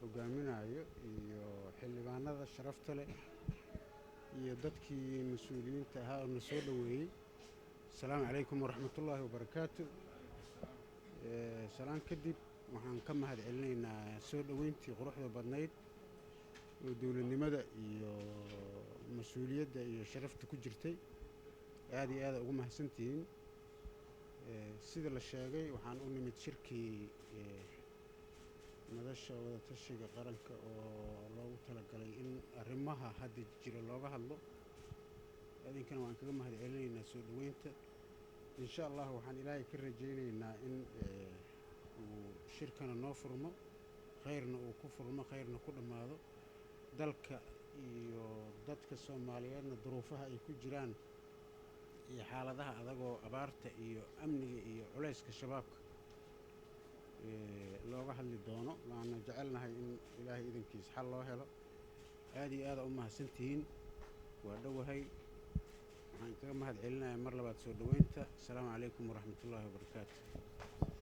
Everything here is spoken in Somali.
hogaaminayo iyo xildhibaanada sharafta leh iyo dadkii mas-uuliyiinta ahaa oo na soo dhoweeyey, asalaamu calaykum waraxmatullaahi wabarakaatu. Salaan kadib, waxaan ka mahad celinaynaa soo dhoweyntii quruxda badnayd oo dowladnimada iyo mas-uuliyadda iyo sharafta ku jirtay. Aada iyo aada ugu mahadsantihiin. Sida la sheegay, waxaan u nimid shirkii Madasha Wadatashiga Qaranka oo loogu talagalay in arrimaha hadda jira looga hadlo. Idinkana waan kaga mahad celinaynaa soo dhoweynta. Insha Allah waxaan Ilaahay ka rajaynaynaa in uu shirkana noo furmo, khayrna uu ku furmo, khayrna ku dhammaado, dalka iyo dadka Soomaaliyeedna duruufaha ay ku jiraan iyo xaaladaha adagoo abaarta iyo amniga iyo culayska Shabaabka looga hadli doono. Waana jecelnahay in Ilaahay idankiis xal loo helo. Aada iyo aada u mahadsantihiin. Waa dhowahay. Waxaan kaga mahad celinayaa mar labaad soo dhoweynta. Asalaamu calaykum waraxmatullaahi wabarakaatu.